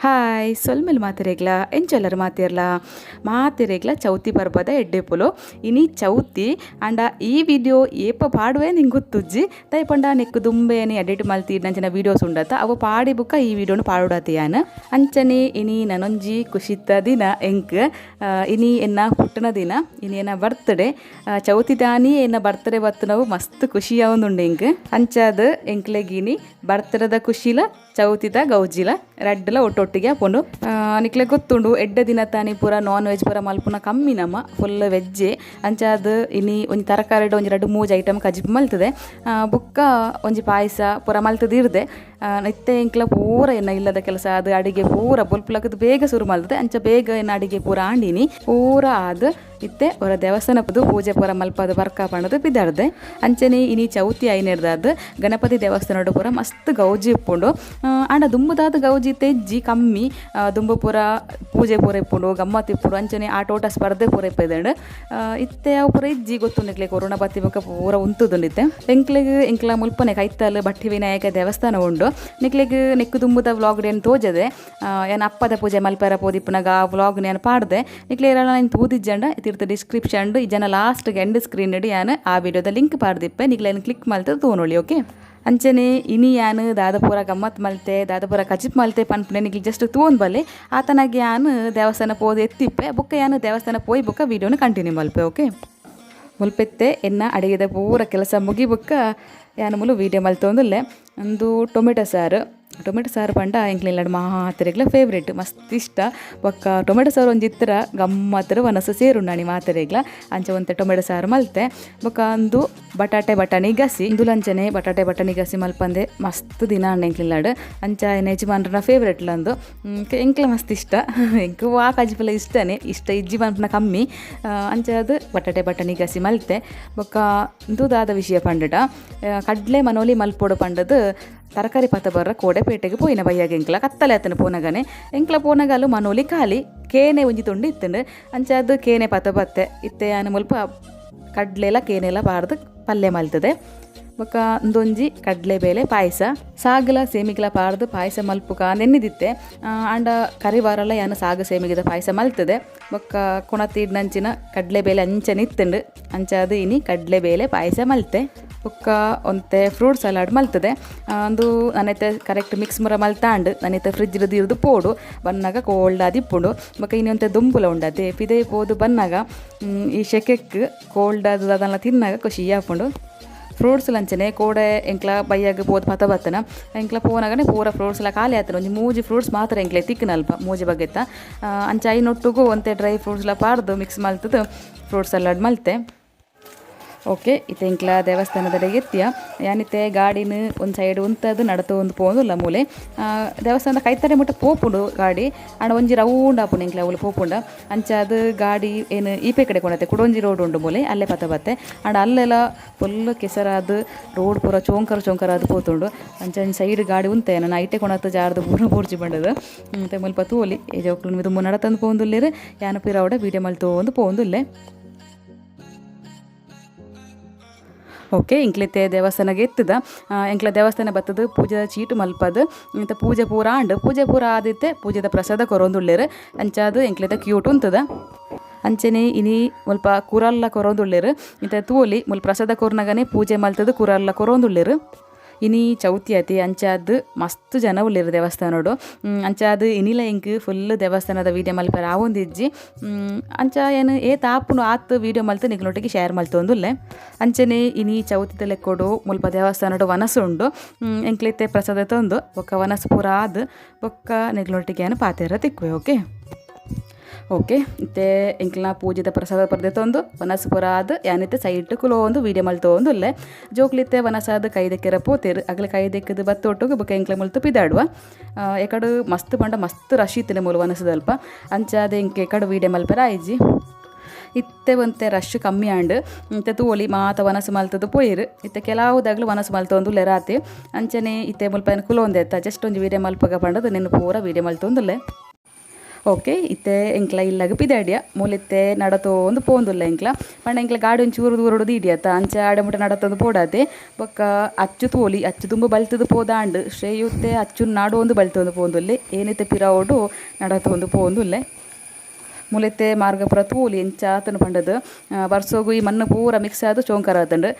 Hi ಸೊಲ್ಮೆಲ್ ಮಾತೆರೆಗ್ಲ ಎಂಚೊಲ್ಲರ್ ಮಾತೆರ್ಲ ಮಾತೆರೆಗ್ಲ ಚೌತಿ ಪರ್ಬದ ಎಡ್ಡೆಪುಲು. ಇನಿ ಚೌತಿ ಆಂಡ ಈ ವಿಡಿಯೋ ಏಪ ಪಾಡುವೆ ನಿಂಗೆ ಗೊತ್ತುಜ್ಜಿ ದಾಯೆ ಪಂಡ ನೆಕ್ಕ್ ದುಂಬೇನೆ ಎಡಿಟ್ ಮಲ್ತಿನಂಚಿನ ವೀಡಿಯೋಸ್ ಉಂಡತ ಅವು ಪಾಡಿ ಬುಕ್ಕ ಈ ವಿಡಿಯೋನು ಪಾಡುಡಾತೆ ಯಾನ್. ಅಂಚನೆ ಇನಿ ನನೊಂಜಿ ಖುಷಿತ ದಿನ ಎಂಕ್. ಇನಿ ಎನ್ನ ಪುಟ್ಟನ ದಿನ, ಇನಿ ಎನ್ನ ಬರ್ತ್ಡೇ. ಚೌತಿ ದಾನಿ ಎನ್ನ ಬರ್ತ್ಡೇ ಬತ್ತುನವು ಮಸ್ತ್ ಖುಷಿ ಆವೊಂದುಂಡು ಎಂಕ್. ಅಂಚಾದ್ ಎಂಕ್ಲೆಗ್ ಇನಿ ಬರ್ತ್ಡೇದ ಖುಷಿಲ ಚೌತಿದ ಗೌಜಿಲ ರಡ್ಡ್ಲ ಒಟ್ಟೊಟ್ಟಿಗೆ ಆಪುಂಡು. ನಿಕ್ಲೆಗ್ ಗೊತ್ತುಂಡು ಎಡ್ಡೆ ದಿನ ತಾನಿ ಪೂರ ನಾನ್ ವೆಜ್ ಪೂರ ಮಲ್ಪುನ ಕಮ್ಮಿ ನಮ್ಮ ಫುಲ್ ವೆಜ್ಜೆ. ಅಂಚಾದ್ ಇನಿ ಒಂಜಿ ತರಕಾರಿಡ್ ಒಂಜಿ ರಡ್ಡ್ ಮೂಜಿ ಐಟಮ್ ಕಜಿಪು ಮಲ್ತದೆ. ಬುಕ್ಕ ಒಂಜಿ ಪಾಯಸ ಪೂರ ಮಲ್ತುದಿರ್ದೆ. ಇತ್ತೆ ಎಂಕ್ಲ ಪೂರ ಎನ್ನ ಇಲ್ಲದ ಕೆಲಸ ಆದ್ ಅಡಿಗೆ ಪೂರ ಬೊಲ್ಪುಲಕದ್ ಬೇಗ ಶುರು ಮಲ್ತದೆ. ಅಂಚ ಬೇಗ ಎನ್ನ ಅಡಿಗೆ ಪೂರ ಆಂಡಿನಿ ಪೂರ ಆದ್ ಇತ್ತೆ ಒರ ದೇವಸ್ಥಾನ ಪೋದು ಪೂಜೆ ಪೂರ ಮಲ್ಪದ್ ಬರ್ಕ ಪಂಡುದು ಪಿದಾಡ್ದೆ. ಅಂಚನೆ ಇನಿ ಚೌತಿ ಐನೆರ್ದಾದ್ ಗಣಪತಿ ದೇವಸ್ಥಾನಡ್ ಪೂರ ಮಸ್ತ್ ಗೌಜಿ ಇಪ್ಪುಂಡು. ಆಂಡ ದುಂಬುದಾದ್ ಗೌಜಿ ತೆಜ್ಜಿ ಕಮ್ಮಿ. ದುಂಬು ಪೂರ ಪೂಜೆ ಪೂರ ಇಪ್ಪುಂಡು, ಗಮ್ಮತ್ ಇಪ್ಪುಂಡು. ಅಂಚನೆ ಆಟೋಟ ಸ್ಪರ್ಧೆ ಪೂರ ಇಪ್ಪೆದುಂಡು. ಇತ್ತೆ ಅವು ಪೂರ ಇಜ್ಜಿ ಗೊತ್ತುಂಡು ನಿಕ್ಲೆ ಕೊರೋನಾ ಬತ್ತಿ ಬೊಕ್ಕ ಪೂರ ಉಂತುದುಂಡು ಇತ್ತೆ. ಎಂಕ್ಲೆಗ್ ಎಂಕ್ಲ ಮುಲ್ಪನೆ ಕೈತಲ್ ಭಟ್ಟಿ ವಿನಾಯಕ ದೇವಸ್ಥಾನ ಉಂಡು. ನಿಕ್ಲೆಗ್ ನೆಕ್ಕ್ ದುಂಬುದ ವ್ಲಾಗ್ ಏನ್ ತೋಜದೆ. ಯಾನ್ ಅಪ್ಪದ ಪೂಜೆ ಮಲ್ಪೆರ ಪೋದಿಪ್ಪುನಗ ಆ ವ್ಲಾಗ್ ಯಾನ್ ಪಾಡ್ದೆ. ನಿಕ್ಲೆ ಏರಾಂಡ ಐನ್ ತೂದಿಜ್ಜಂಡ ತಿರ್ತ್ ಡಿಸ್ಕ್ರಿಪ್ಷನ್ ಇಜ್ಜಂಡ last end screen ಯಾನ್ ಆ ವಿಡಿಯೋದ ಲಿಂಕ್ ಪಾಡ್ದಿಪ್ಪೆ. ನಿಕ್ಲೆ ಐನ್ ಕ್ಲಿಕ್ ಮಲ್ತ್ ತೂನೊಳಿ ಓಕೆ. ಅಂಚನೆ ಇನಿ ಯಾನ್ ದಾದ ಪೂರ ಗಮ್ಮತ್ ಮಲ್ತೆ ದಾದ ಪೂರ ಕಜಿಪ್ ಮಲ್ತೆ ಪನ್ಪುನೆ ನಿಕ್ಲೆ ಜಸ್ಟ್ ತೂವೊಂದು ಬಲ್ಲೆ. ಆತನಾಗ ಯಾನ್ ದೇವಸ್ಥಾನ ಪೋದು ಎತ್ತಿಪ್ಪೆ. ಬೊಕ್ಕ ಯಾನ್ ದೇವಸ್ಥಾನ ಪೋಯಿ ಬೊಕ್ಕ ವಿಡಿಯೋನು ಕಂಟಿನ್ಯೂ ಮಲ್ಪೆ ಓಕೆ. ಮುಲ್ಪೆತ್ತೆ ಎನ್ನ ಅಡಿಗೆದ ಪೂರ ಕೆಲಸ ಮುಗಿ ಬೊಕ್ಕ ಯಾನ್ ಮುಲು ವೀಡಿಯೋ ಮಲ್ತೊಂದುಲ್ಲೆ. ಉಂದು ಟೊಮೆಟೊ ಸಾರು. ಟೊಮೆಟೊ ಸಾರು ಪಂಡ ಎಂಕ್ಲೆನ ಮಾತೆರೆಗ್ಲ ಫೇವ್ರೇಟ್, ಮಸ್ತ್ ಇಷ್ಟ. ಬೊಕ್ಕ ಟೊಮೆಟೊ ಸಾರು ಒಂಜಿ ಇತ್ತರ ಗಮ್ಮತ್ತರ ವನಸು ಸೇರುಂಡಾಣಿ ಮಾತೆರೆಗ್ಲ. ಅಂಚ ಒಂತೆ ಟೊಮೆಟೊ ಸಾರು ಮಲ್ತೆ. ಬೊಕ್ಕ ಉಂದು ಬಟಾಟೆ ಬಟಾಣಿ ಗಸಿ. ಇಂದುಲಂಚನೆ ಬಟಾಟೆ ಬಟಾಣಿ ಗಸಿ ಮಲ್ಪಂದೆ ಮಸ್ತ್ ದಿನ ಆಂಡ್ ಎಂಕ್ಲೆಲ್ಲಾಡ್. ಅಂಚ ಎನ್ನ ಯಜಮಾನ್ರನ ಫೇವ್ರೇಟ್ ಲಂದು ಎಂಕ್ಲ ಮಸ್ತ್ ಇಷ್ಟ. ಎಂಕ್ ವಾ ಕಜಿಪುಲ ಇಷ್ಟನೇ, ಇಷ್ಟ ಇಜ್ಜಿ ಪನ್ಪುನ ಕಮ್ಮಿ. ಅಂಚಾದ್ ಬಟಾಟೆ ಬಟಾಣಿ ಗಸಿ ಮಲ್ತೆ. ಬೊಕ್ಕ ಉಂದು ದಾದ ವಿಷಯ ಪಂಡಡ ಕಡ್ಲೆ ಮನೋಲಿ ಮಲ್ಪೊಡು ಪಂಡದು ತರಕಾರಿ ಪತ ಬರ್ರ ಕೋಡೆ ಪೇಟೆಗೆ ಪೋಯಿನ ಬಯ್ಯಾಗ ಎಂಕ್ಲ ಕತ್ತಲೆ ಆತನ ಪೋನಗನೆ. ಎಂಕ್ಲ ಪೋನಗಲು ಮನೋಲಿ ಖಾಲಿ ಕೇನೆ ಒಂಜಿ ತುಂಡು ಇತ್ತುಂಡು. ಅಂಚಾದ್ ಕೇನೆ ಪತ ಬತ್ತೆ. ಇತ್ತೆ ಯಾನ್ ಮುಲ್ಪ ಕಡ್ಲೆಲ ಕೇನೆಲ ಪಾಡ್ದು ಪಲ್ಯ ಮಲ್ತದೆ. ಬೊಕ್ಕ ಉಂದೊಂಜಿ ಕಡ್ಲೆಬೇಳೆ ಪಾಯಸ. ಸಾಗಲ ಸೇಮಿಗೆಲ ಪಾಡ್ದು ಪಾಯಸ ಮಲ್ಪುಕ ನೆನ್ನಿದಿತ್ತೆ. ಆಂಡ ಕರಿವಾರಲ ಯಾನ್ ಸಾಗ ಸೇಮಿಗೆದ ಪಾಯಸ ಮಲ್ತದೆ. ಬೊಕ್ಕ ಕೊಣತಿಡ್ನಂಚಿನ ಕಡ್ಲೆಬೇಳೆ ಅಂಚನೆ ಇತ್ತುಂಡು. ಅಂಚಾದ್ ಇನಿ ಕಡ್ಲೆಬೇಳೆ ಪಾಯಸ ಮಲ್ತೆ. ಬೊಕ್ಕ ಒಂತೆ ಫ್ರೂಟ್ ಸಲಾಡ್ ಮಲ್ತದೆ. ಉಂದು ನನ್ನೈತೆ ಕರೆಕ್ಟ್ ಮಿಕ್ಸ್ ಮುರ ಮಲ್ತಾಂಡ್ ನನ್ನೈತೆ ಫ್ರಿಜ್ ದೀರ್ದು ಪೋಡು ಬನ್ನಗ ಕೋಲ್ಡ್ ಆದಿಪ್ಪುಂಡು. ಬೊಕ್ಕ ಇನಿ ಒಂತೆ ದುಂಬುಲ ಉಂಡತೆ ಪಿದೈ ಪೋದು ಬನ್ನಗ ಈ ಶೆಕೆಕ್ ಕೋಲ್ಡ್ ಆದ್ ದಾದಲ ತಿನ್ನಗ ಖುಷಿ ಆಪುಂಡು. ಫ್ರೂಟ್ಸ್ ಲಂಚನೆ ಕೋಡೆ ಎಂಕ್ಲ ಬಯ್ಯಾಗ ಪೋದು ಪತ ಬತ್ತನ ಎಂಕ್ಲ ಪೋನಗನೆ ಪೂರ ಫ್ರೂಟ್ಸ್ ಎಲ್ಲ ಖಾಲಿ ಆತನ. ಒಂಜಿ ಮೂಜಿ ಫ್ರೂಟ್ಸ್ ಮಾತ್ರ ಎಂಕ್ಲೆ ತಿಕ್ಕನಲ್ಪ ಮೂಜಿ ಬಗೆತ್ತ. ಅಂಚ ಐನೊಟ್ಟುಗು ಒಂತೆ ಡ್ರೈ ಫ್ರೂಟ್ಸ್ ಲ ಪಾಡ್ದು ಮಿಕ್ಸ್ ಮಲ್ತದು ಫ್ರೂಟ್ಸ್ ಸಲಾಡ್ ಮಲ್ತೆ. ಓಕೆ ಇತ್ತೆ ಎಂಕ್ಲ ದೇವಸ್ಥಾನದಡೆಗೆ ಎತ್ತಿಯ. ಯಾನಿತ್ತೆ ಗಾಡಿನ ಒಂದು ಸೈಡ್ ಉಂತದು ನಡತು ಒಂದು ಪೋಂದುಲ್ಲ ಮೂಲೆ. ದೇವಸ್ಥಾನದ ಕೈತಡೆ ಮುಟ್ಟ ಪೋಪುಂಡು ಗಾಡಿ. ಆಂಡ ಒಂಜಿ ರೌಂಡ್ ಆಪುಂಡು ಎಂಕ್ಲ ಅವ್ಲು ಪೋಪುಂಡ. ಅಂಚಾದ್ ಗಾಡಿ ಏನು ಈಪೆ ಕಡೆ ಕೊನತೆ ಕುಡೊಂಜಿ ರೋಡ್ ಉಂಡು ಮೂಲೆ ಅಲ್ಲೇ ಪತ ಬತ್ತೆ. ಆಂಡ ಅಲ್ಲೆಲ್ಲ ಫುಲ್ ಕೆಸರಾದ್ ರೋಡ್ ಪೂರ ಚೋಂಕರ್ ಚೋಂಕರ್ ಆದ್ ಪೋತುಂಡು. ಅಂಚ ಒಂಜಿ ಸೈಡ್ ಗಾಡಿ ಉಂತೆ ನನ ಐಟೆ ಕೊನತ್ ಜಾರ್ದ್ ಪೂರ ಪೋರ್ಚಿ ಪಂಡುದು. ಮತ್ತೆ ಮುಲ್ಪ ತೂವೊಲಿ ಜೋಕುಲು ದುಂಬು ನಡತಂದು ಪೋವೊಂದುಲ್ಲೆರ್. ಯಾನ್ ಪಿರವುಡ ವೀಡಿಯೋ ಮಲ್ತೊಂದು ಪೋವೊಂದುಲ್ಲೆ. ಓಕೆ ಎಂಕ್ಲೆತೆ ದೇವಸ್ಥಾನಗೆ ಎತ್ತದ. ಎಂಕ್ಲ ದೇವಸ್ಥಾನ ಬತ್ತದು ಪೂಜೆ ಚೀಟು ಮಲ್ಪದು. ಇಂತ ಪೂಜೆ ಪೂರ ಆಂಡ್. ಪೂಜೆ ಪೂರ ಆದಿತ್ತೆ ಪೂಜೆದ ಪ್ರಸಾದ ಕೊರೊಂದುಲ್ಲೆರ್. ಅಂಚಾದ್ ಎಂಕ್ಲೆತ ಕ್ಯೂಟ್ ಉಂತದ. ಅಂಚನೆ ಇನಿ ಮುಲ್ಪ ಕುರಲ್ಲ ಕೊರೊಂದುಲ್ಲೆರ್. ಇತ್ತೆ ತೂವೊಲಿ ಮುಲ್ಪ ಪ್ರಸಾದ ಕೊರ್ನಗನೆ ಪೂಜೆ ಮಲ್ತದು ಕುರಲ್ಲ ಕೊರೊಂದುಲ್ಲೆರ್. ಇನಿ ಚೌತಿ ಆತಿ ಅಂಚಾದ್ ಮಸ್ತ್ ಜನ ಉಲ್ಲೆರ್ ದೇವಸ್ಥಾನಡ್. ಅಂಚಾದ್ ಇನಿಲ ಎಂಕ್ ಫುಲ್ ದೇವಸ್ಥಾನದ ವೀಡಿಯೋ ಮಲ್ಪೆರೆ ಆವೊಂದಿಜ್ಜಿ. ಅಂಚ ಏನ್ ಏತ್ ಆಪುಂಡು ಆತ್ ವೀಡಿಯೋ ಮಲ್ತ್ ನಿಕ್ಲೆನೊಟ್ಟಿಗೆ ಶೇರ್ ಮಲ್ತೊಂದುಲ್ಲೆ. ಅಂಚನೆ ಇನಿ ಚೌತಿದ ಲೆಕ್ಕೊಡು ಮುಲ್ಪ ದೇವಸ್ಥಾನಡ್ ವನಸ್ ಉಂಡು. ಎಂಕ್ಲೆತೆ ಪ್ರಸಾದ ತಂದು ಬೊಕ್ಕ ವನಸ್ ಪೂರ ಆದ್ ಬೊಕ್ಕ ನಿಕ್ಲೆನೊಟ್ಟಿಗೆ ಯಾನ್ ಪಾತೆರ ತಿಕ್ಕುವೆ ಓಕೆ. ಓಕೆ ಇತ್ತೆ ಎಂಕ್ಲ್ನ ಪೂಜೆದ ಪ್ರಸಾದ ಪರ್ದೆ ತಂದು ವನಸ್ ಪೂರ ಆದ್ ಯಾನಿತ್ತೆ ಸೈಟ್ ಕುಲೋಂದು ವೀಡಿಯೋ ಮಲ್ತೊಂದುಲ್ಲೆ. ಜೋಕ್ಲಿತ್ತೆ ವನಸಾದ್ ಕೈ ದೆಕ್ಕೆರ ಪೋತೆರ್. ಅಗಲ ಕೈ ದೆಕ್ಕದ್ ಬತ್ತೊಟ್ಟುಗು ಬೊಕ್ಕ ಎಂಕ್ಲ ಮುಲ್ತು ಪಿದಾಡುವ. ಎಕಡು ಮಸ್ತ್ ಪಂಡ ಮಸ್ತ್ ರಶ್ ಇತ್ತಿನ ಮೂಲು ವನಸದಲ್ಪ. ಅಂಚಾದ್ ಎಂಕ್ ಎಕಡು ವೀಡಿಯೋ ಮಲ್ಪೆರ ಆಯಿಜಿ. ಇತ್ತೆ ಒಂತೆ ರಶ್ ಕಮ್ಮಿ ಆಂಡ್. ಇತ್ತೆ ತೂವೊಲಿ ಮಾತ ವನಸು ಮಲ್ತುದು ಪೋಯೆರ್. ಇತ್ತೆ ಕೆಲವುದಾಗ್ಲು ವನಸು ಮಲ್ತೊಂದುಲ್ಲೆರ್ ಆತೆ. ಅಂಚನೆ ಇತ್ತೆ ಮುಲ್ಪ ಯಾನ್ ಕುಲೋಂದೆತ್ತ ಜಸ್ಟ್ ಒಂಜಿ ವೀಡಿಯೋ ಮಲ್ಪಗ ಪಂಡುದು ನೆನ್ ಪೂರ ವೀಡಿಯೋ ಮಲ್ತೊಂದುಲ್ಲೆ. Okay ಇತ್ತೆ ಎಂಕ್ಲ ಇಲ್ಲಗ್ ಪಿದಾಡಿಯ ಮೂಲಿತ್ತೆ ನಡತೊಂದು ಪೋಂದುಲ್ಲ ಎಂಕ್ಲ ಪಂಡ ಎಂಕ್ಲ ಗಾಡಿ ಒಂಚೂರು ದೂರಡು ದೀಡಿಯತ್ತ ಅಂಚ ಆಡೆ ಮುಟ ನಡತೊಂದು ಪೋಡಾತೆ. ಬೊಕ್ಕ ಅಚ್ಚು ತೋಲಿ ಅಚ್ಚು ತುಂಬ ಬಲ್ತದು ಪೋದಾಂಡ್ ಶ್ರೇಯುತ್ತೆ ಅಚ್ಚು ನಾಡೊಂದು ಬಲ್ತೊಂದು ಪೋಂದುಲ್ಲೆ ಏನಿತ್ತೆ ಪಿರಾವೊಡು ನಡತೊಂದು ಪೋಂದುಲ್ಲೆ. ಮುಲೆತ್ತೆ ಮಾರ್ಗ ಪೂರ ತೂಲಿ ಎಂಚಾತನು ಪಂಡದು ಬರ್ಸೋಗು ಈ ಮಣ್ಣು ಪೂರ ಮಿಕ್ಸ್ ಆದ್ ಚೋಂಕರ ಆತುಂಡು.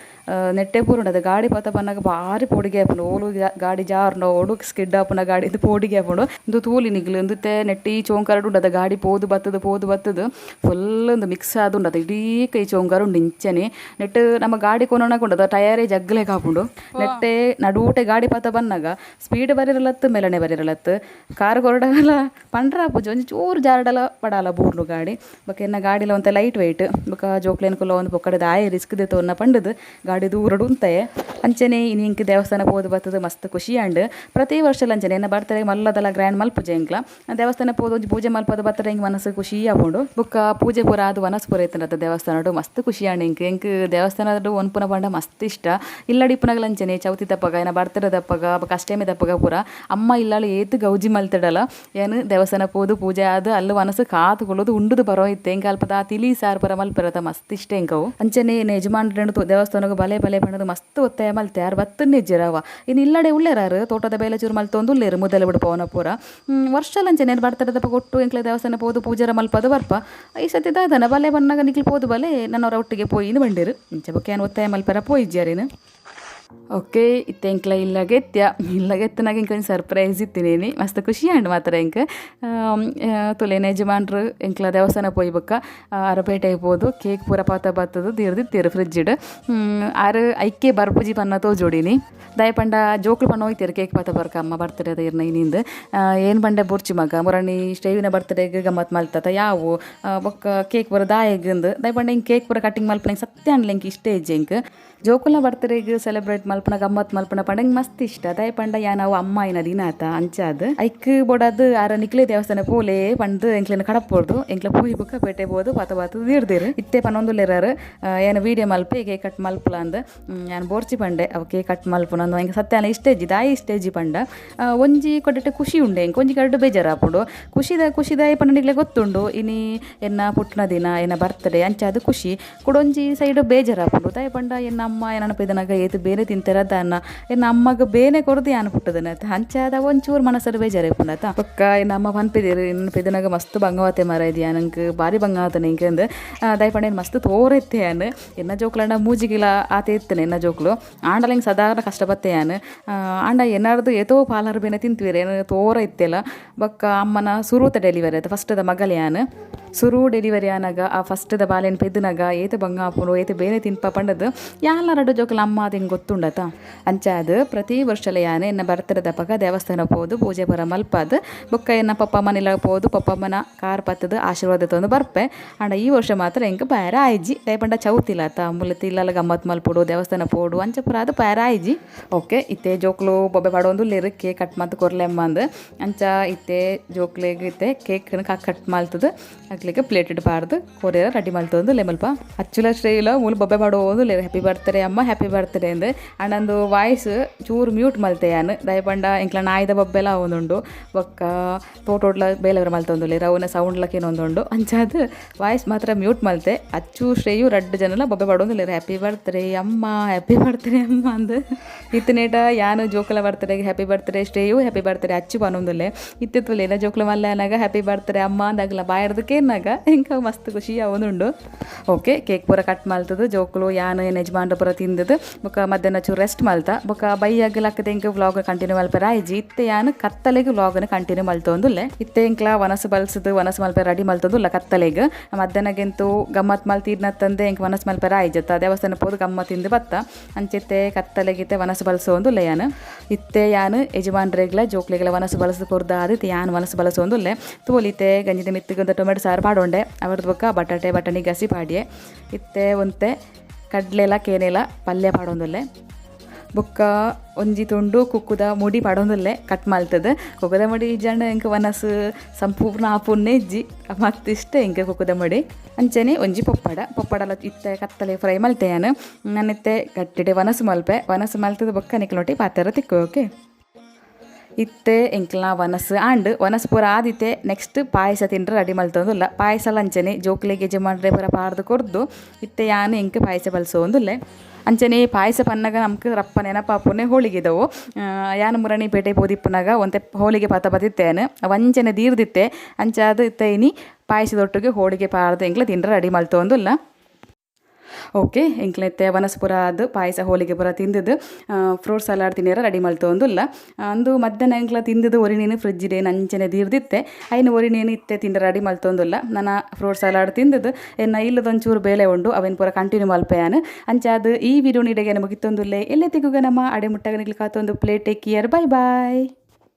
ನೆಟ್ಟೆ ಪೂರ ಉಂಡದು ಗಾಡಿ ಪತ ಬನ್ನಗ ಬಾರಿ ಪೋಡಿಗೆ ಆಪುಂಡು. ಓಲು ಗಾಡಿ ಜಾರುಂಡ ಓಡು ಸ್ಕಿಡ್ ಆಪುನ ಗಾಡಿ ಇದು ಪೋಡಿಗೆ ಆಪುಂಡು. ಉಂದು ತೂಲಿ ನಿಗ್ಲು ಉಂದುತ್ತೆ ನೆಟ್ಟಿ ಚೋಂಕರಡು ಉಂಡದು ಗಾಡಿ ಪೋದು ಬತ್ತದು ಪೋದು ಬತ್ತದು ಫುಲ್ ಉಂದು ಮಿಕ್ಸ್ ಆದ್ ಉಂಡದು ಇಡೀ ಕೈ ಚೋಂಕರ ಉಂಡು ಇಂಚನೆ. ನೆಟ್ ನಮ್ಮ ಗಾಡಿ ಕೊನೊನಗ ಉಂಡದು ಟಯರೇ ಜಗ್ಗಲೆಗ್ ಆಪುಂಡು. ನೆಟ್ಟೆ ನಡೂಟೆ ಗಾಡಿ ಪತ ಬನ್ನಗ ಸ್ಪೀಡ್ ಬರಿರಲತ್ತು ಮೆಲನೆ ಬರಿರಲತ್ತು ಕಾರ್ ಕೊರಡಲ ಪಂಡ್ರ ಆಪುಜಿ ಒಂಜಿ ಚೂರು ಜಾರಡಲ ಪಡಾಲ ಬೂರ್ನು ಗಾಡಿ. ಬೊಕ ಎನ್ನ ಗಾಡಿಲ ಒಂತೆ ಲೈಟ್ ವೈಟ್ ಬೊಕ ಜೋಕ್ಲೆನ್ ಕುಲ್ಲ ಒಂದು ಪೊಕ್ಕಡೆ ದಾಯೆ ರಿಸ್ಕ್ ದೆತೊನ್ನ ಪಂಡುದು ಗಾಡಿ ದೂರಡು ಉಂತಯೆ. ಅಂಚನೆ ಇನಿ ಎಂಕ್ ದೇವಸ್ಥಾನ ಪೋದು ಬತ್ತದು ಮಸ್ತ್ ಖುಷಿ ಆಂಡ್. ಪ್ರತಿ ವರ್ಷಲ ಅಂಚನೆ ಎನ್ನ ಬರ್ತಡೆ ಮಲ್ಲದಲ ಗ್ರ್ಯಾಂಡ್ ಮಲ್ಪುಜೆ ಎಂಕ್ಲ ದೇವಸ್ಥಾನ ಪೋದು ಒಂಜಿ ಪೂಜೆ ಮಲ್ಪದು ಬತ್ತಡ ಎಂಕ್ ಮನಸ್ಸು ಖುಷಿ ಆಪುಂಡು. ಬೊಕ್ಕ ಪೂಜೆ ಪೂರ ಆದ್ ವನಸ್ ಪೂರ ಇತ್ತುಂಡತ ದೇವಸ್ಥಾನಡ್ ಮಸ್ತ್ ಖುಷಿ ಆಂಡ್ ಎಂಕ್. ಎಂಕ್ ದೇವಸ್ಥಾನಡ್ ಒನ್ಪುನ ಪಂಡ ಮಸ್ತ್ ಇಷ್ಟ. ಇಲ್ಲಡ್ ಇಪ್ಪುನಗಲ ಅಂಚನೆ ಚೌತಿ ದಪ್ಪಗ ಎನ್ನ ಬರ್ತಡೆ ದಪ್ಪಗ ಬೊಕ ಅಷ್ಟಮಿ ದಪ್ಪಗ ಪೂರ ಅಮ್ಮ ಇಲ್ಲಲ್ ಏತ್ ಗೌಜಿ ಮಲ್ತಡಲ ಏನ್ ದೇವಸ್ಥಾನ ಪೋದು ಪೂಜೆ ಆದ್ ಅಲ್ಲು ವನಸ್ ಕಾತ್ ಕುಲ್ಲುದು ಉಂಡುದು ಬರೋ ಇತ್ತೆ. ಎಂಕ್ ಅಲ್ಪದ ತಿಲಿ ಸಾರ್ ಪೂರ ಮಲ್ಪೆರತ ಮಸ್ತ್ ಇಷ್ಟ ಎಂಕವು. ಅಂಚನೆ ಎನ್ನ ಯಜಮಾನ್ರೆನ್ ದೇವಸ್ಥಾನಗ್ ಬಲೆ ಬಲೆ ಪಂಡುದು ಮಸ್ತ್ ಒತ್ತಾಯ ಮಲ್ತೆ ಆರ್ ಬತ್ತುನ್ನೇ ಇಜ್ಜೆರ್ ಅವ. ಇನ್ ಇಲ್ಲಡೆ ಉಲ್ಲೆರಾರ್ ತೋಟದ ಬೇಲೆ ಚೂರು ಮಲ್ತೊಂದು ಉಲ್ಲೆರ್ ಮುದಲೆ ಬುಡ್ಪವನ ಪೂರ. ವರ್ಷಲ ಅಂಚನೆ ಎನ್ನ ಬರ್ತಡೆ ದಪ್ಪ ಒಟ್ಟು ಎಂಕ್ಲೆ ದೇವಸ್ಥಾನ ಪೋದು ಪೂಜೆರ ಮಲ್ಪದು ಬರ್ಪ. ಈ ಸತಿ ದಾದನ ಬಲೆ ಬನ್ನಗ ನಿಕ್ಲು ಪೋದು ಬಲೆ ನನ್ನವರ ಒಟ್ಟಿಗೆ ಪೋಯಿಂದು ಬಂಡೇರು. ಇಂಚ ಬೊಕ್ಕ ಯಾನ್ ಒತ್ತಾಯ ಮಲ್ಪೆರ ಪೋಯಿಜ್ಜಾರೇನು. ಓಕೆ ಇತ್ತೆ ಎಂಕ್ಲ ಇಲ್ಲಗೆತ್ಯ ಇಲ್ಲಗೆತ್ತನಾಗ ಎಂಕ್ ಒಂಜಿ ಸರ್ಪ್ರೈಸ್ ಇತ್ತಿನೇನಿ ಮಸ್ತ್ ಖುಷಿ ಆಂಡ್ ಮಾತ್ರ ಎಂಕ್. ತುಲೇನ ಯಜಮಾನ್ರು ಎಂಕ್ಲ ದೇವಸ್ಥಾನ ಪೋಯಿ ಬೊಕ್ಕ ಅರಪೇಟೆ ಪೋದು ಕೇಕ್ ಪೂರ ಪಾತ ಬತ್ತದು ದೀರ್ದಿತ್ತೆರ್ ಫ್ರಿಜ್ಡ್. ಆರ್ ಐಕೆ ಬರ್ಪುಜಿ ಪನ್ನ ತೋಜೋಡಿನಿ ದಾಯೆ ಪಂಡ ಜೋಕ್ಲು ಪನ್ನ ಹೋಯ್ತೇರು ಕೇಕ್ ಪಾತ ಬರ್ಕ ಅಮ್ಮ ಬರ್ತಡೆ ಅದ ಇರ್ನ ಇನ್ನಿಂದ್. ಏನ್ ಪಂಡೆ ಬೊರ್ಚಿ ಮಗ ಮುರಣಿ ಶ್ರೇವಿನ ಬರ್ತಡೆಗ್ ಗಮ್ಮತ್ ಮಲ್ತತ ಯಾವು ಬೊಕ್ಕ ಕೇಕ್ ಪೂರ ದಾಯೆಗ್ ದಾಯೆ ಪಂಡ ಎಂಕ್ ಕೇಕ್ ಪೂರ ಕಟ್ಟಿಂಗ್ ಮಲ್ಪುನ ಸತ್ಯ ಆಂಡ್ಲ ಎಂಕ್ ಇಷ್ಟ ಇಜ್ಜಿ ಎಂಕ್. ಜೋಕುಲ್ನ ಬರ್ತಡೆಗ್ ಸೆಲೆಬ್ರೇಟ್ ಮಲ್ಪುನ ಗಮ್ಮತ್ ಮಲ್ಪುನ ಪಂಡ ಎಂಕ್ ಮಸ್ತ್ ಇಷ್ಟ. ದಾಯೆ ಪಂಡ ಯಾನ್ ಅವು ಅಮ್ಮ ಆಯಿನ ದಿನ ಆತ ಅಂಚಾದ್ ಐಕ್ ಬೋಡಾದ್ ಆರ ನಿಕ್ಲೆ ದೇವಸ್ಥಾನ ಪೋಲೆ ಪಂದ್ ಎಂಕ್ಲೆನ ಕಡಪೊರ್ದು ಎಂಕ್ಲ ಪೋಯಿ ಬೊಕ್ಕ ಪೇಟೆ ಪೋದು ಪಾತ ಬಾತು ದೀರ್ದೆರ್. ಇತ್ತೆ ಪನೊಂದುಲ್ಲೆರಾರ್ ಯಾನ್ ವೀಡಿಯೋ ಮಲ್ಪೆ ಕೇಕ್ ಕಟ್ ಮಲ್ಪುಲ ಅಂದ್. ಯಾನ್ ಬೋರ್ಚಿ ಪಂಡೆ ಅವು ಕೇಕ್ ಕಟ್ ಮಲ್ಪುನ ಅಂದ್ ಎಂಕ್ ಸತ್ಯ ಇಷ್ಟ ಇಜ್ಜಿ ದಾಯೆ ಇಷ್ಟ ಇಜ್ಜಿ ಪಂಡ. ಒಂಜಿ ಕೊಡೆಟ್ ಖುಷಿ ಉಂಡೆ ಎಂಕ್ ಒಂಜಿ ಕಡೆಟ್ ಬೇಜಾರ್ ಆಪುಂಡು. ಖುಷಿದ ಖುಷಿದಾಯ ಪಂಡ ನಿಕ್ಲೆ ಗೊತ್ತುಂಡು ಇನಿ ಎನ್ನ ಪುಟ್ಟುನ ದಿನ ಎನ್ನ ಬರ್ತಡೆ ಅಂಚಾದ್ ಖುಷಿ. ಕುಡೊಂಜಿ ಸೈಡ್ ಬೇಜಾರ್ ಆಪುಂಡು. ದಾಯೆ ಪಂಡ ಎನ್ನ ಅಮ್ಮ ಎನನ ಪೆದನಗ ಏತ್ ಬೇನೆ ತಿಂತೆರ ದಾನ್ನ ಎನ್ನ ಅಮ್ಮಗ್ ಬೇನೆ ಕೊರ್ದು ಯಾನ್ ಪುಟ್ಟುದನ ಅಂಚಾದ ಒಂಚೂರು ಮನಸ್ಸು ಬೇಜಾರ್ ಆಪುಂಡತ. ಬೊಕ್ಕ ಎನ್ನ ಅಮ್ಮ ಪನ್ಪೆದೆರ್ ಎನ್ನ ಪೆದನಗ ಮಸ್ತ್ ಬಂಗವಾತೆ ಮಾರಾಯ್ದಿ ಯಾನ್ ಎಂಕ್ ಬಾರಿ ಬಂಗಾತನೆ ಎಂಕ್ ಅಂದ್. ದಾಯೆ ಪಂಡ ಮಸ್ತ್ ತೋರೆತ್ತೆ ಯಾನ್ ಎನ್ನ ಜೋಕ್ಲಂಡ ಮೂಜಿಗಿಲ ಆತೆ ಇತ್ತನೆ ಎನ್ನ ಜೋಕ್ಲು ಆಂಡಲ ಎಂಕ್ ಸಾಧಾರಣ ಕಷ್ಟ ಬತ್ತೆ ಯಾನ್. ಆಂಡ ಎನ್ನಾರ್ದು ಏತೋ ಪಾಲರ್ ಬೇನೆ ತಿಂತುವೆರ್ ಏನ್ ತೋರ ಇತ್ತೆಲ. ಬೊಕ್ಕ ಅಮ್ಮನ ಸುರೂತ ಡೆಲಿವರಿ ಆತ ಫಸ್ಟ್ದ ಮಗಲ್ ಯಾನ್. ಸುರು ಡೆಲಿವರಿ ಆನಗ ಆ ಫಸ್ಟ್ದ ಬಾಲೆನ್ ಪೆದ್ದುನಗ ಏತ್ ಬಂಗ ಆಪುಂಡು ಏತ್ ಬೇನೆ ತಿನ್ಪ ಪಂಡದು ಯಾನ್ಲ ರಡ್ಡ್ ಜೋಕುಲು ಅಮ್ಮ ಅದು ಎಂಕ್ ಗೊತ್ತುಂಡತ. ಅಂಚಾದ್ ಪ್ರತಿ ವರ್ಷಲ ಯಾನ್ ಎನ್ನ ಬರ್ತಡೆ ದಪಗ ದೇವಸ್ಥಾನ ಪೋದು ಪೂಜೆ ಪೂರ ಮಲ್ಪಾದ್ ಬೊಕ್ಕ ಎನ್ನ ಪಪ್ಪಮ್ಮನಿಲ್ಲ ಪೋದು ಪಪ್ಪಮ್ಮನ ಕಾರ್ ಪತ್ತದು ಆಶೀರ್ವಾದ ತೊಂದು ಬರ್ಪೆ. ಆಂಡ ಈ ವರ್ಷ ಮಾತ್ರ ಎಂಕ್ ಪೇರ ಆಯ್ಜಿ. ದಾಯೆ ಪಂಡ ಚೌತಿಲ ಆತ ಮುಲತಿ ಇಲ್ಲಲ ಗಮ್ಮತ್ ಮಲ್ಪೊಡು ದೇವಸ್ಥಾನ ಪೋಡು ಅಂಚ ಪೂರ ಅದು ಪೇರ ಆಯ್ಜಿ. ಓಕೆ ಇತ್ತೆ ಜೋಕ್ಲು ಬೊಬ್ಬೆ ಪಾಡೊಂದುಲ್ಲೆರ್ ಕೇಕ್ ಕಟ್ ಮಲ್ತ್ ಕೊರ್ಲೆಮ್ಮ ಅಂದ್. ಅಂಚ ಇತ್ತೆ ಜೋಕ್ಲೆಗ್ ಇತ್ತೆ ಕೇಕ್ ಕಟ್ ಮಲ್ತುದು ಅಕ್ಲೆಗ್ ಪ್ಲೇಟ್ ಪಾಡ್ದು ಕೊರಿಯರ ರೆಡಿ ಮಲ್ತೊಂದುಲ್ಲೆ ಮುಲ್ಪ. ಅಚ್ಚುಲ ಶ್ರೇಯುಲ ಮೂಲು ಬೊಬ್ಬೆ ಪಾಡೊಂದುಲ್ಲೆರ್ ಹ್ಯಾಪಿ ಬರ್ತ್ಡೇ ಅಮ್ಮ ಹ್ಯಾಪಿ ಬರ್ತ್ಡೇ ಅಂದ್. ಆಂಡ ವಾಯ್ಸ್ ಚೂರು ಮ್ಯೂಟ್ ಮಲ್ತೆ ಯಾನ್. ದಾಯೆ ಪಂಡ ಎಂಕ್ಲ ನಾಯಿದ ಬೊಬ್ಬೆಲ ಆವೊಂದುಂಡು ಬೊಕ್ಕ ತೋಟೋಡ್ಲ ಬೇಲೆವರ ಮಲ್ತೊಂದುಲ್ಲೆರ್ ಅವನ ಸೌಂಡ್ಲ ಕೇನೊಂದುಂಡು. ಅಂಚಾದ್ ವಾಯ್ಸ್ ಮಾತ್ರ ಮ್ಯೂಟ್ ಮಲ್ತೆ. ಅಚ್ಚು ಶ್ರೇಯು ರಡ್ಡ್ ಜನಲ ಬೊಬ್ಬೆ ಪಾಡೊಂದುಲ್ಲೆರ್ ಹ್ಯಾಪಿ ಬರ್ತ್ಡೇ ಅಮ್ಮ ಹ್ಯಾಪಿ ಬರ್ತ್ಡೇ ಅಮ್ಮ ಅಂದ್. ಇತ್ತನೇಟ ಯಾನ್ ಜೋಕುಲ ಬರ್ತ್ಡೇಗ್ happy birthday Shreyu happy birthday Achu ಪನೊಂದುಲ್ಲೆ. ಇತ್ತೆ ತೂಲೆ ಜೋಕುಲು ಮಲ್ಲೆ ಆನಗ ಹ್ಯಾಪಿ ಬರ್ತ್ಡೇ ಅಮ್ಮ ಅಂದ್ ಬಾಯರ್ದ್ ಕೇನ್ನಗ ಎಂಕ್ ಅವು ಮಸ್ತ್ ಖುಷಿ ಆವೊಂದುಂಡು. ಓಕೆ ಕೇಕ್ ಪೂರ ಕಟ್ ಮಲ್ತುದು ಜೋಕುಲು ಯಾನ್ ಎನ್ನ ಯಜಮಾನ್ರ ಪೂರ ತಿಂದುದು ಬೊಕ್ಕ ಮಧ್ಯಾಹ್ನ ಚೂರು ರೆಸ್ಟ್ ಮಲ್ತ. ಬೊಕ್ಕ ಬಯ್ಯಗ್ ಲಕ್ಕದ ಎಂಕ್ ವ್ಲಾಗ್ ಕಂಟಿನ್ಯೂ ಮಲ್ಪೆರ ಆಯ್ಜಿ. ಇತ್ತೆ ಯಾನ್ ಕತ್ತಲೆಗ್ ವ್ಲಾಗ್ನ್ ಕಂಟಿನ್ಯೂ ಮಲ್ತೊಂದುಲ್ಲೆ. ಇತ್ತೆ ಎಂಕ್ಲ ವನಸು ಬಲ್ಸುದು ವನಸು ಮಲ್ಪೆರ ರೆಡಿ ಮಲ್ತೊಂದುಲ್ಲ ಕತ್ತಲೆಗ್. ಮಧ್ಯಾಹ್ನಗೆಂತು ಗಮ್ಮತ್ ಮಲ್ತಿದ್ನತ್ತಂದೆ ಎಂಕ್ ವನಸು ಮಲ್ಪೆರ ಆಯ್ಜತ್ತ ದೇವಸ್ಥಾನ ಪೋದು ಗಮ್ಮತ್ ತಿಂದು ಬತ್ತ. ಅಂಚಿತ್ತೆ ಕತ್ತಲೆಗಿತ್ತೆ ವನಸು ಬಲ್ಸೊಂದುಲ್ಲೆ ಯಾನ್. ಇತ್ತೆ ಯಾನ್ ಯಜಮಾನ್ರೆಗ್ಲ ಜೋಕ್ಲೆಗ್ಲ ವನಸು ಬಲಸು ಕೊರ್ದಾದ್ ಇತ್ತೆ ಯಾನ್ ವನಸು ಬಲಸೊಂದುಲ್ಲೆ. ತೋಲಿತೆ ಗಂಜಿದ ಮಿತ್ತುಗ್ ಟೊಮೆಟೊ ಸಾರು ಪಾಡೊಂಡೆ ಅವರ್ದು ಬೊಕ್ಕ ಬಟಾಟೆ ಬಟಣಿ ಗಸಿ ಪಾಡಿಯೆ. ಇತ್ತೆ ಒಂತೆ ಕಡ್ಲೆಲ ಕೇನೆಲ ಪಲ್ಯ ಪಾಡೊಂದುಲ್ಲೆ. ಬೊಕ್ಕ ಒಂಜಿ ತುಂಡು ಕುಕ್ಕುದ ಮುಡಿ ಪಾಡೊಂದುಲ್ಲೆ ಕಟ್ ಮಲ್ತುದು. ಕುಕ್ಕುದ ಮುಡಿ ಇಜ್ಜಾಂಡ ಎಂಕ್ ವನಸು ಸಂಪೂರ್ಣ ಆಪುನ್ನೇ ಇಜ್ಜಿ ಮಸ್ತ್ ಇಷ್ಟ ಎಂಕ್ ಕುಕ್ಕುದ ಮುಡಿ. ಅಂಚನೆ ಒಂಜಿ ಪೊಪ್ಪಡ ಪೊಪ್ಪಡಲ ಇತ್ತೆ ಕತ್ತಲೆ ಫ್ರೈ ಮಲ್ತೆ ಯಾನ್. ನನ್ ಇತ್ತೆ ಗಟ್ಟಿಡೆ ವನಸು ಮಲ್ಪೆ. ವನಸು ಮಲ್ತುದು ಬೊಕ್ಕ ನಿಕ್ಲೊಟ್ಟಿ ಪಾತೆರ ತಿಕ್ಕು. ಓಕೆ ಇತ್ತೆ ಎಂಕ್ಲ ವನಸ್ ಆಂಡ್. ವನಸ್ ಪೂರ ಆದಿತ್ತೆ, ನೆಕ್ಸ್ಟ್ ಪಾಯಸ ತಿಂಡ್ರೆ ರೆಡಿ ಮಲ್ತೊಂದುಲ್ಲ. ಪಾಯಸ ಲಂಚನೆ ಜೋಕ್ಲೆಗ್ ಯಜಮಾನ್ರೆ ಪೂರ ಪಾಡ್ದು ಕೊರ್ದು ಇತ್ತೆ ಯಾನ್ ಎಂಕ್ ಪಾಯಸ ಬಲ್ಸೊಂದುಲ್ಲೆ. ಅಂಚನೆ ಪಾಯಸ ಪನ್ನಗ ನಮ್ಕ್ ರಪ್ಪ ನೆನಪಾಪುನೆ ಹೋಳಿಗೆದವು. ಯಾನ್ ಮುರಣಿ ಪೇಟೆ ಪೋದಿಪ್ಪುನಗ ಒಂತೆ ಹೋಳಿಗೆ ಪತ ಬತ್ತಿತ್ತೇನೆ, ಅವಂಚನೆ ದೀರ್ದಿತ್ತೆ. ಅಂಚಾದ್ ಇತ್ತೆ ಇನಿ ಪಾಯಸದೊಟ್ಟಿಗೆ ಹೋಳಿಗೆ ಪಾಡ್ದು ಎಂಕ್ಲ ತಿಂಡ್ರೆ ರೆಡಿ ಮಲ್ತೊಂದುಲ್ಲ. ಓಕೆ, ಎಂಕ್ಲ ಇತ್ತೆ ವನಸ್ ಪೂರ ಆದ್ ಪಾಯಸ ಹೋಳಿಗೆ ಪೂರ ತಿಂದಿದ್ದು ಫ್ರೂಟ್ ಸಲಾಡ್ ತಿನ್ಯರ ರೆಡಿ ಮಲ್ತೊಂದುಲ್ಲ. ಅಂದು ಮಧ್ಯಾಹ್ನ ಎಂಕ್ಲ ತಿಂದಿದ್ದು ಒರಿನೇನು ಫ್ರಿಜ್ ಅಂಚನೆ ದೀರ್ದಿತ್ತೆ, ಐನ್ ಒರಿನೇನು ಇತ್ತೆ ತಿಂಡ ರೆಡಿ ಮಲ್ತೊಂದುಲ್ಲ. ನನ ಫ್ರೂಟ್ ಸಲಾಡ್ ತಿಂದಿದ್ದು ಎನ್ನ ಇಲ್ಲದೊಂಚೂರು ಬೇಲೆ ಉಂಡು, ಅವೆನ್ ಪೂರ ಕಂಟಿನ್ಯೂ ಮಲ್ಪೆಯಾನು. ಅಂಚಾದ್ ಈ ವಿಡಿಯೋ ಇಡೆಗೆ ಮುಗಿತೊಂದುಲ್ಲೆ. ಎಲ್ಲೆ ತಿಕ್ಕುಗ ನಮ್ಮ ಅಡೆ ಮುಟ್ಟಗ ಕಾತೊಂದು play. Take care, bye bye.